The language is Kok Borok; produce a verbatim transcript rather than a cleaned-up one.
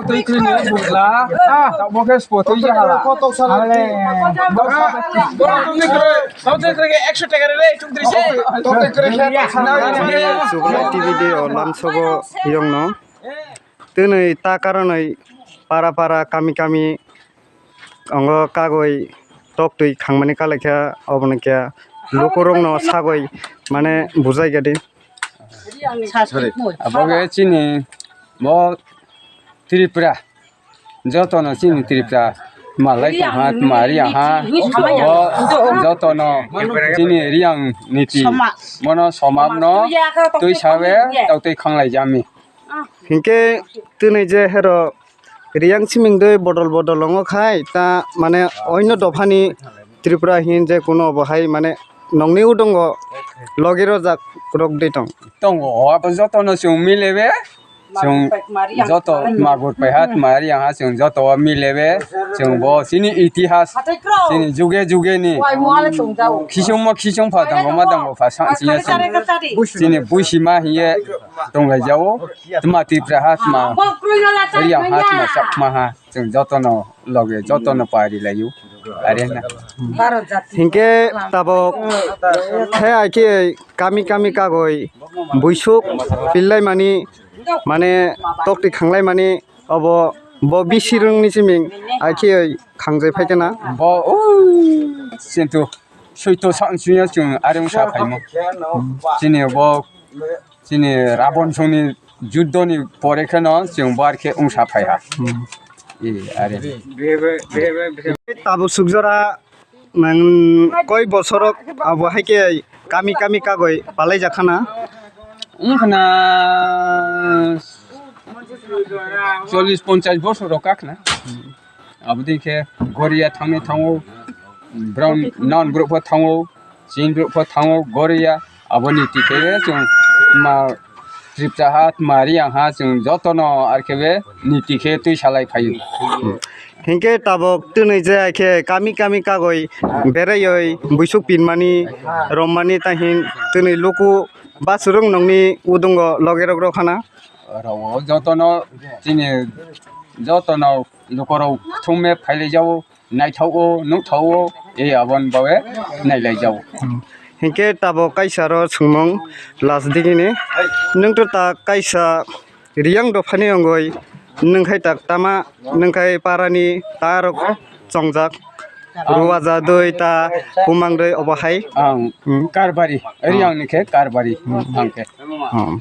Twi kwrwi ni bwkla. Ah, tabuk khe spo twi ya hala. Hale. Chukla T V D o lamsogo yongno. Twnwi ta karonwi para para kami kami ongo kagwi tok twi khangmani kalaikha, oboni khe lukurokno sagwi mane bujai gadi. Abo khe chini bo Tripura, jotono chini Tripura malai tongha, tma riya ha, bo jotono chini riyang niti, bono somapno twi sawi tau twi khanglai jami. Hinkhe twnwi je hero riyang siming doi bodol bodol wngo khai ta mane oino dophani Tripura hin je kuno bo hai mane nongni udongo logi rojak rok de tong. Tongo, o abo jotono chwng milewe, chwng joto magur paiha, tma riya ha, chwng joto o milewe, chwng bo chini itihas, chini juge juge ni khisingmo khising pha dango ma dango pha sang chini chini buisima hiye tonglai jao, tma Tripura ha, tma riya ha, tma chakma ha. Chwng jotono loge jotono pari laio. Are na. Hinkhe tabok khe ai khe kami kami kagoi buisuk pillai mani mane tokti khanglai mani obo bo bisirwng ni siming ai khe khangjai phai khe na. Bo o sintu soito sa suya chwng areng sa phaimo. Chini bo Chini Rabon songni juddoni pore kheno chwng bar khe wngsa phaiha. Hmm. E, are. Tabuk sukjora nang koi bosorok abo hai khe kami kami kagoi palai jakhana. Wngkhana chollish ponchash bosor rok kakhna. Aboni khe Goria thangwi thango, brown non brouh pho thango, chin brouh pho thango, Goria. Aboni tikhe chwng ma Tripura ha, ma Riyang ha, chwng jotono arkhe be niti khe twi salai phaio. Hinkhe tabok twnwi je khe kami kami kagoi beraioi buisuk pinmani, rommani tahin twnwi luku basurung nongni udungo logerok rok hana. Oro o jotono chini jotono lukorok thumne phailaijao, naithao, nukthao, e aboni bawe nailaijao. Hmm. Hinkhe tabok kaisa ro swngmung last digini. Nwng to ta kaisa Riyang dophani ongoi nwngkhai tak tama nwngkhai parani tarok chongjak ruwaja doi ta kumang doi obo hai. Ang Hmm. Karbari, Hmm. Riyang ni khe Karbari Hmm. ang khe. Hmm.